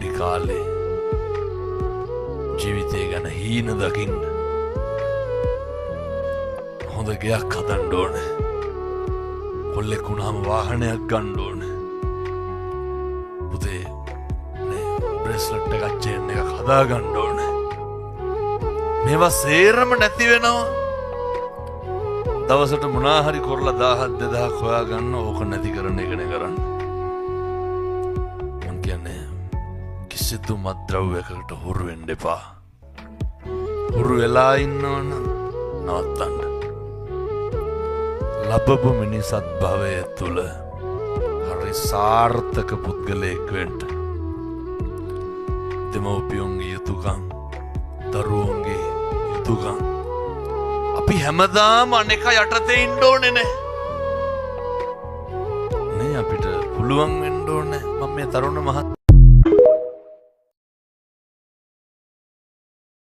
පොඩි කාලේ ජීවිතය ගැන හීන දකින්න. හොඳ ගෙයක් හදන්න ඕනේ. කොල්ලෙක් වුණාම වාහනයක් ගන්න ඕනේ. පුතේ නේ බ්‍රේස්ලට් එකක් චේන් එකක් හදා ගන්න ඕනේ. මේවා සේරම නැති වෙනවා. දවසට මොනා හරි කරලා 1000ක් 2000ක් හොයාගන්න ඕක නැති කරන එකනේ කරන්නේ. මං කියන්නේ කිසිදු මත්ද්‍රව්‍යයකට හුරු වෙන්න එපා. හුරු වෙලා ඉන්නවනම් නවත්තන්න. ලබපු මිනිසත් භවය තුළ හරි සාර්ථක පුද්ගලයෙක් වෙන්න. දෙමව්පියන්ගේ යුතුකම්, දරුවන්ගේ යුතුකම්. අපි හැමදාම අනෙක යටතේ ඉන්න ඕනේ නේ. නේ අපිට පුළුවන් වෙන්න ඕනේ. මම මේ තරුණ මහත්